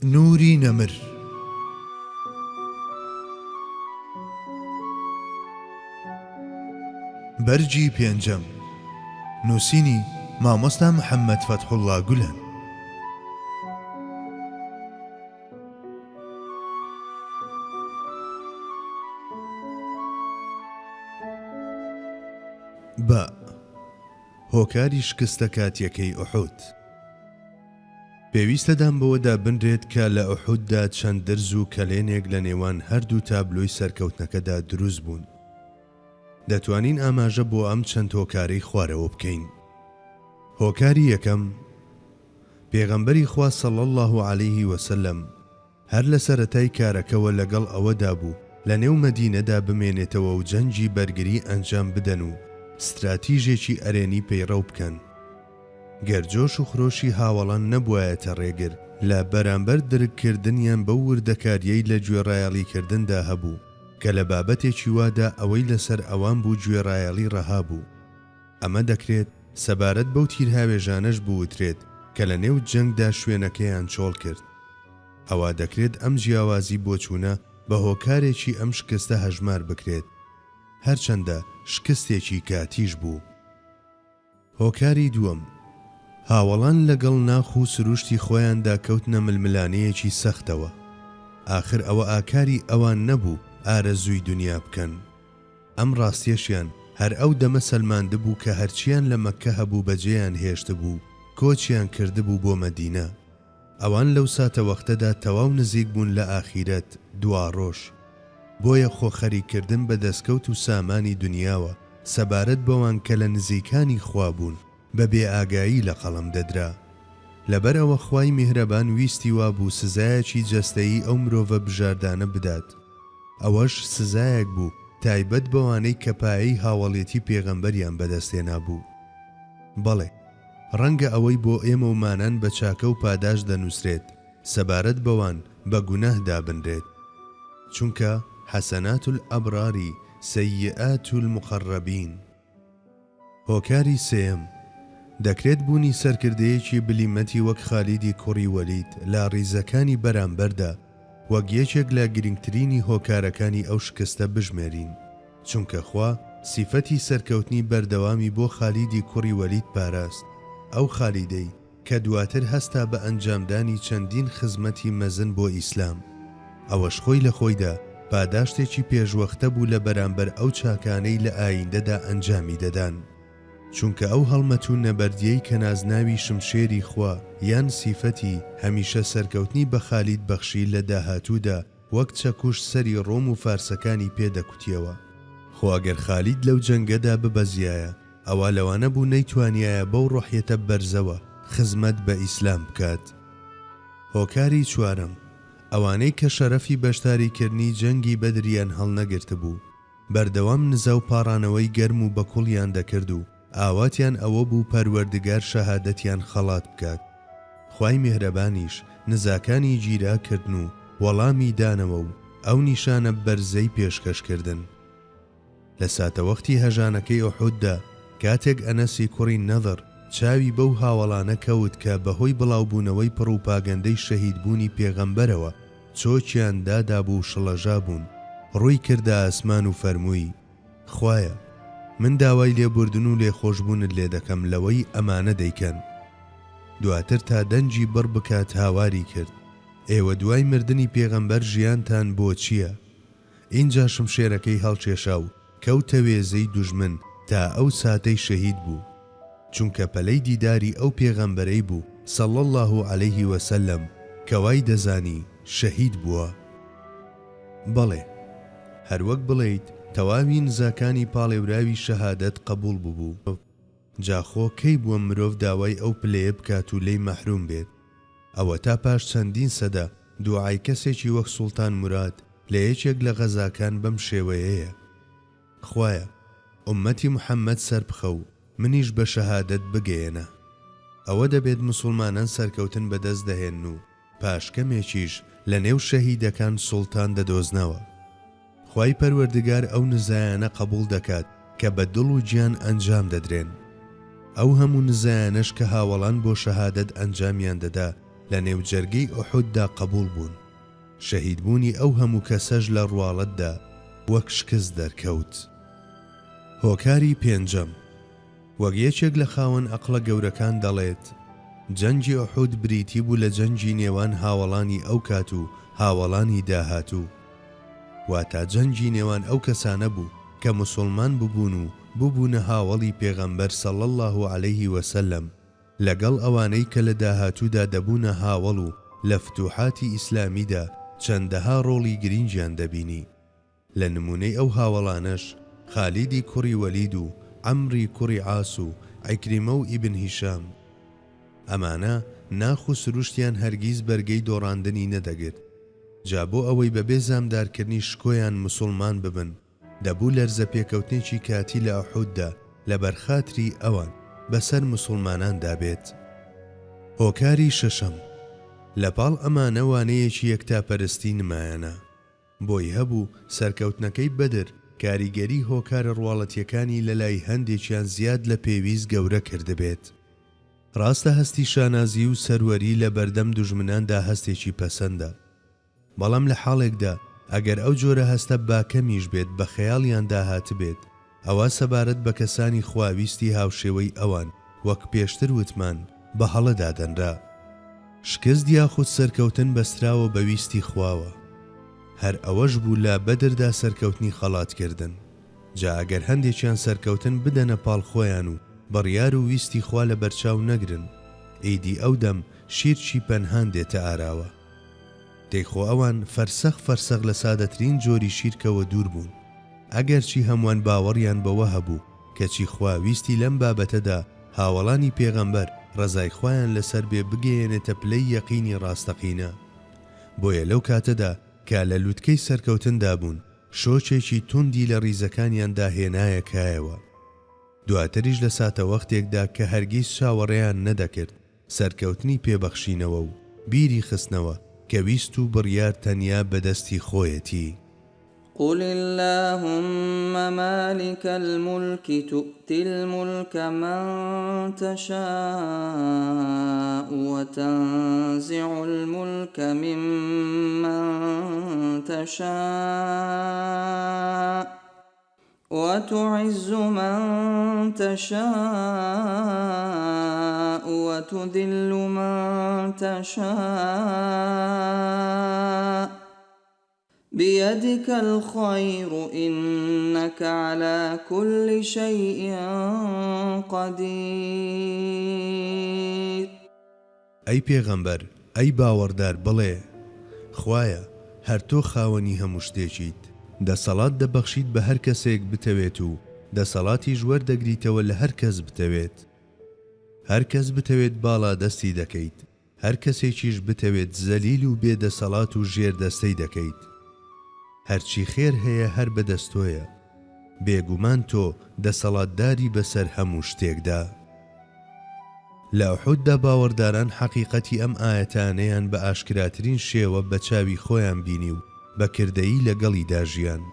نوری نەمر. بەرگی پێنجەم. نووسینی، مامۆستا محەممەد فەتحوڵڵا گولەن. بە، هۆکاری شکستە کاتیەکەی ئوحود. پێویستە دان بەوەدا بنرێت کە لە ئوحوددا چەند درز و کەلێنێک لە نێوان هەردوو تابلۆی سەرکەوتنەکەدا دروست بوون. دەتوانین ئاماژە بۆ ئەم چەند هۆکارەی خوارەوە بکەین. هۆکاری یەکەم، پێغەمبەری خوا صلی اللە علیه وسلم هەر لە سەرەتای کارەکەوە لەگەڵ ئەوەدا بوو لە نێو مەدینەدا بمێنێتەوە و جەنگی بەرگری ئەنجام بدەن و ستراتیژێکی ئەرێنی پەیڕەو بکەن. گەر جۆش و خرۆشی هاوەڵان نەبوایەتە ڕێگر لە بەرامبەر درک کردنیان بەو وردەکاریەی لە گوێڕایەڵیکردندا هەبوو کە لە بابەتێکی وادا ئەوەی لەسەر ئەوان بوو گوێڕایەڵی ڕەها بوو. ئەمە دەکرێت سەبارەت بەو تیرهاوێژانەش بوترێت کە لە نێو جەنگدا شوێنەکەیان چۆڵ کرد. ئەوا دەکرێت ئەم جیاوازی بۆچوونە بە هۆکارێکی ئەم شکستە هەژمار بکرێت، هەرچەندە شکستێکی کاتیش بوو. هۆکاری دووەم، هاوەڵان لەگەڵ ناخ و سروشتی خۆیاندا کەوتنە ململانێیەکی سەختەوە. ئاخر ئەوە ئاکاری ئەوان نەبوو ئارەزووی دونیا بکەن. ئەم ڕاستیەشیان هەر ئەو دەمە سەلماندبوو کە هەرچیان لە مەککە هەبوو بەجێیان هێشتبوو و کۆچیان کردبوو بۆ مەدینە. ئەوان لەو ساتەوەختەدا تەواو نزیک بوون لە ئاخیرەت، دواڕۆژ. بۆیە خۆ خەریک کردن بە دەسکەوت و سامانی دونیاوە سەبارەت بەوان کە لە نزیکانی خوا بوون بە بێ ئاگایی لە قەڵەم دەدرا. لەبەر ئەوە خوای میهرەبان ویستی وابوو سزایەکی جەستەیی ئەو مرۆڤە بژاردانە بدات. ئەوەش سزایەک بوو تایبەت بەوانەی کە پایەی هاوەڵێتی پێغەمبەریان بەدەست هێنابوو. بەڵێ. ڕەنگە ئەوەی بۆ ئێمە و مانان بە چاکە و پاداشت دەنووسرێت، سەبارەت بەوان بە گوناه دابنرێت. چونکە، حسنات الابرار سیئات المقربین. هۆکاری سێیەم، دەکرێت بوونی سەرکردەیەکی بلیمەتی وەک خالیدی کوڕی وەلید لە ڕیزەکانی بەرامبەردا وەک یەکێک لە گرنگترینی هۆکارەکانی ئەو شکستە بژمێرین، چونکە خوا سیفەتی سەرکەوتنی بەردەوامی بۆ خالیدی کوڕی وەلید پاراست، ئەو خالیدەی کە دواتر هەستا بە ئەنجامدانی چەندین خزمەتی مەزن بۆ ئیسلام، ئەوەش خۆی لە خۆیدا پاداشتێکی پێشوەختە بوو لە بەرامبەر ئەو چاکانەی لە ئایندەدا ئەنجامی دەدان. چونکە ئەو هەڵمەت و نەبەردیەی کە نازناوی شمشێری خوا یان سیفەتی هەمیشە سەرکەوتنی بە خالید بەخشی لە داهاتوودا وەک چەکوش سەری ڕۆم و فارسەکانی پێ دەکوتیەوە. خۆ ئەگەر خالید لەو جەنگەدا ببەزیایە ئەوا لەوانە بوو نەیتوانیایە بەو ڕۆحیەتە بەرزەوە خزمەت بە ئیسلام بکات. هۆکاری چوارەم، ئەوانەی کە شەرەفی بەشداریکردنی جەنگی بەدریان هەڵنەگرتبوو، بەردەوام نزا و پاڕانەوەی گەرم و بەکوڵیان دەکرد و ئاواتیان ئەوە بوو پەروەردگار شەهادەتیان خەڵات بکات. خوای میهرەبانیش نزاکانی گیرا کردن و وەڵامی دانەوە و ئەو نیشانە بەرزەی پێشکەش کردن. لە ساتەوەختی هەژانەکەی ئوحوددا کاتێک ئەنەسی کوڕی نەضر چاوی بەو هاوەڵانە کەوت کە بەهۆی بڵاوبوونەوەی پڕوپاگەندەی شەهیدبوونی پێغەمبەرەوە چۆکیان دادابوو و شڵەژابوون، ڕووی کردە ئاسمان و فەرمووی، خوایە! من داوای لێبوردن و لێخۆشبوونت لێ دەکەم لەوەی ئەمانە دەیکەن. دواتر تا دەنگی بڕ بکات هاواری کرد، ئێوە دوای مردنی پێغەمبەر ژیانتان بۆ چییە؟ ئینجا شمشێرەکەی هەڵکێشا و کەوتە وێزەی دوژمن تا ئەو ساتەی شەهید بوو، چونکە پەلەی دیداری ئەو پێغەمبەرەی بوو صلی اللە علیه وسلم کە وای دەزانی شەهید بووە. بەڵێ هەروەک بڵێیت تەواوی نزاکانی پاڵێوراوی شەهادەت قەبوڵ ببوو. جا خۆ کەی بووە مرۆڤ داوای ئەو پلەیە بکات و لێی مەحروم بێت؟ ئەوەتا پاش چەندین سەدە دوعای کەسێکی وەک سوڵتان موراد لە یەکێک لە غەزاکان بەم شێوەیەیە، خوایە ئوممەتی محەممەد سەربخە و منیش بە شەهادەت بگەیەنە. ئەوە دەبێت موسوڵمانان سەرکەوتن بەدەست دەهێنن و پاش کەمێکیش لە نێو شەهیدەکان سوڵتان دەدۆزنەوە. خوای پەروەردگار ئەو نزایانە قەبوڵ دەکات کە بە دڵ و گیان ئەنجام دەدرێن. ئەو هەموو نزایانەش کە هاوەڵان بۆ شەهادەت ئەنجامیان دەدا. لە نێوجەرگەی ئوحوددا قەبووڵ بوون. شەهیدبوونی ئەو هەموو کەسەش لە ڕواڵەتدا وەک شکست دەرکەوت. هۆکاری پێنجەم، وەک یەکێک لە خاوەن ئەقڵە گەورەکان دەڵێت، جەنگی ئوحود بریتی بوو لە جەنگی نێوان هاوەڵانی ئەو کات و هاوەڵانی داهاتوو. واتە جەنگی نێوان ئەو کەسانە بوو کە موسوڵمان ببوون و ببوونە هاوەڵی پێغەمبەر صلی اللە علیه وسلم لەگەڵ ئەوانەی کە لە داهاتوودا دەبوونە هاوەڵ و لە فتوحاتی ئیسلامیدا چەندەها ڕۆڵی گرینگیان دەبینی. لە نموونەی ئەو هاوەڵانەش خالیدی کوڕی وەلید و عەمری کوڕی عاس و عیکریمە و ئیبن هیشام. ئەمانە ناخ و سروشتیان هەرگیز بەرگەی دۆڕاندنی نەدەگرت. جا بۆ ئەوەی بەبێ زامدارکردنی شکۆیان موسوڵمان ببن، دەبوو لەرزەپێکەوتنێکی کاتی لە ئوحوددا لەبەرخاتری ئەوان بەسەر موسوڵماناندا بێت. هۆکاری شەشەم، لەپاڵ ئەمانە وانەیەکی یەکتاپەرستی نمایانە بۆی هەبوو، سەرکەوتنەکەی بەدر کاریگەری هۆکارە ڕواڵەتیەکانی لەلای هەندێکیان زیاد لە پێویست گەورە کردبێت. ڕاستە هەستی شانازی و سەروەری لە بەردەم دوژمناندا هەستێکی پەسەندە، بەڵام لە حاڵێکدا ئەگەر ئەو جۆرە هەستە با کەمیش بێت بە خەیاڵیاندا هاتبێت، ئەوا سەبارەت بە کەسانی خواویستی هاوشێوەی ئەوان وەک پێشتر وتمان بە هەڵە دادەنرا. شکست یاخود سەرکەوتن بەستراوە بە ویستی خواوە. هەر ئەوەش بوو لە بەدردا سەرکەوتنی خەڵات کردن. جا ئەگەر هەندێکیان سەرکەوتن بدەنە پاڵ خۆیان و بڕیار و ویستی خوا لە بەرچاو نەگرن، ئیدی ئەو دەم شیرکی پەنهان دێتە ئاراوە. دەی خۆ ئەوان فەرسەخ فەرسەخ لە سادەترین جۆری شیرکەوە دوور بوون. ئەگەرچی هەمووان باوەڕیان بەوە هەبوو، کەچی خوا ویستی لەم بابەتەدا هاوەڵانی پێغەمبەر، ڕەزای خوایان لەسەر بێ، بگەیەنێتە پلەی یەقینی ڕاستەقینە. بۆیە لەو کاتەدا کە لە لوتکەی سەرکەوتندا بوون، شۆکێکی توندی لە ڕیزەکانیاندا هێنایە کایەوە. دواتریش لە ساتەوەختێکدا کە هەرگیز چاوەڕێیان نەدەکرد، سەرکەوتنی پێ بەخشینەوە و بیری خستنەوە کە ویست و بڕیار تەنیا بە دەستی خۆیەتی. قل اللهم مالک الملک تؤتی الملک من تشاء وتنزع الملک ممن تشاء وتعز من تشاء وتذل من تشاء بيدك الخير إنك على كل شيء قدير. ئەی پێغەمبەر، ئەی باوەڕدار بڵێ، خوایە، هەر تۆ خاوەنی هەموو شتێکیت، دەسەڵات دەبەخشیت بە هەر کەسێک بتەوێت و دەسەڵاتیش وەردەگریتەوە لە هەر کەس بتەوێت. هەر کەس بتەوێت باڵادەستی دەکەیت، هەر کەسێکیش بتەوێت زەلیل و بێ دەسەڵات و ژێردەستەی دەکەیت. هەرچی خێر هەیە هەر بەدەست تۆیە. بێگومان تۆ دەسەڵاتداری بەسەر هەموو شتێکدا. لە ئوحوددا باوەڕداران حەقیقەتی ئەم ئایەتانەیان بە ئاشکراترین شێوە بە چاوی خۆیان بینی و بە کردەیی لەگەڵیدا ژیان.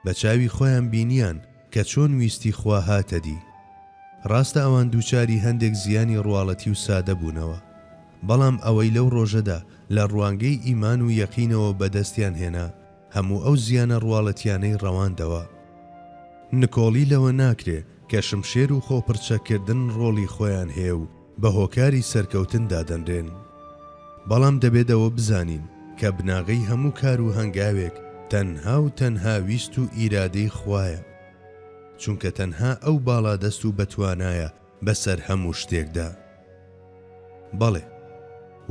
بە چاوی خۆیان بینیان کە چۆن ویستی خوا هاتە دی. ڕاستە ئەوان دووچاری هەندێک زیانی ڕواڵەتی و سادە بوونەوە، بەڵام ئەوەی لەو ڕۆژەدا لە ڕوانگەی ئیمان و یەقینەوە بەدەستیان هێنا، هەموو ئەو زیانە ڕواڵەتیانەی ڕەواندەوە. نکۆڵی لەوە ناکرێ کە شمشێر و خۆپڕچەککردن ڕۆڵی خۆیان هەیە و بە هۆکاری سەرکەوتن دادەنرێن. بەڵام دەبێت ئەوە بزانین کە بناغەی هەموو کار و هەنگاوێک تەنها و تەنها ویست و ئیرادەی خوایە. چونکە تەنها ئەو باڵادەست و بەتوانایە بەسەر هەموو شتێکدا. بەڵێ،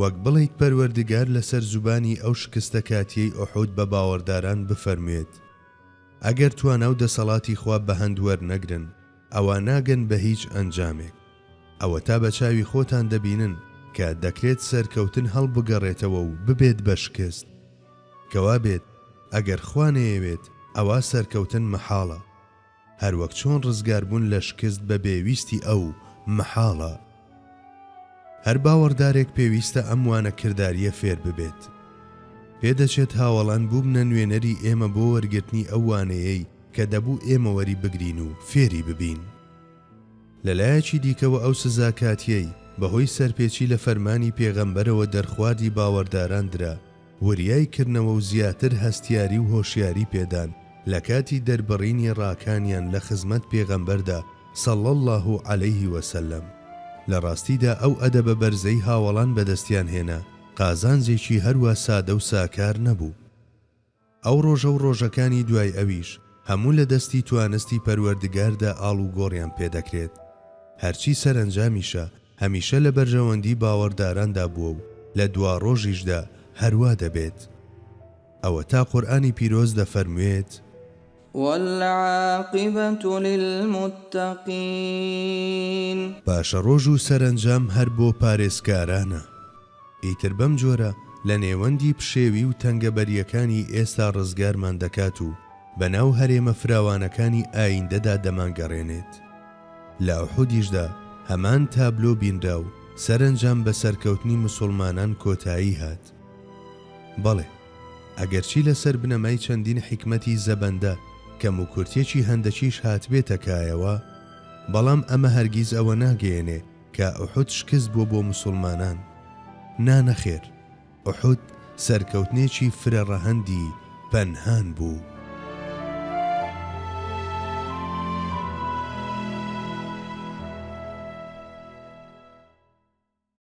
وەک بڵێیت پەروەردگار لەسەر زوبانی ئەو شکستە کاتیەی ئوحود بە باوەڕداران بفەرموێت، ئەگەر توانا و دەسەڵاتی خوا بەهەند وەرنەگرن، ئەوا ناگەن بە هیچ ئەنجامێک. ئەوەتا بە چاوی خۆتان دەبینن کە دەکرێت سەرکەوتن هەڵبگەڕێتەوە و ببێت بە شکست. کەوابێت ئەگەر خوا نەیەوێت ئەوا سەرکەوتن مەحاڵە. هەروەک چۆن ڕزگاربوون لە شکست بە بێ ویستی ئەو مەحاڵە. هەر باوەڕدارێک پێویستە ئەم وانە کردارییە فێر ببێت. پێدەچێت هاوەڵان بووبنە نوێنەری ئێمە بۆ وەرگرتنی ئەو وانەیەی کە دەبوو ئێمە وەری بگرین و فێری ببین. لە لایەکی دیکەوە ئەو سزا کاتییەی بەهۆی سەرپێچی لە فەرمانی پێغەمبەرەوە دەرخواردی باوەڕداران درا، وریای کردنەوە و زیاتر هەستیاری و هۆشیاری پێدان لە کاتی دەربڕینی ڕاکانیان لە خزمەت پێغەمبەردا صلی اللە علیه وسلم. لە ڕاستیدا ئەو ئەدەبە بەرزەی هاوەڵان بەدەستیان هێنا قازانجێکی هەروا سادە و ساکار نەبوو. ئەو ڕۆژە و ڕۆژەکانی دوای ئەویش هەموو لە دەستی توانستی پەروەردگاردا ئاڵوگۆڕیان پێدەکرێت. هەرچی سەرەنجامیشە هەمیشە لە بەرژەوەندی باوەڕداراندا بووە و لە دواڕۆژیشدا هەروا دەبێت. ئەوەتا قورئانی پیرۆز دەفەرموێت. والعاقبە للمتقین. پاشەڕۆژ و سەرەنجام هەر بۆ پارێزکارانە. ئیتر بەم جۆرە لە نێوەندی پشێوی و تەنگەبەرییەکانی ئێستا ڕزگارمان دەکات و بەناو هەرێمە فراوانەکانی ئایندەدا دەمانگەڕێنێت. لە ئوحودیشدا هەمان تابلۆ بینرا و سەرەنجام بە سەرکەوتنی مسوڵمانان کۆتایی هات. بەڵێ، ئەگەرچی لەسەر بنەمای چەندین حیکمەتی زەبەندە کەموکورتیەکی هەندەکیش هاتبێتە کایەوە، بەڵام ئەمە هەرگیز ئەوە ناگەیەنێ کە ئوحود شکست بووە بۆ مسوڵمانان. نا نەخێر، ئوحود سەرکەوتنێکی فرە ڕەهەندی پەنهان بوو.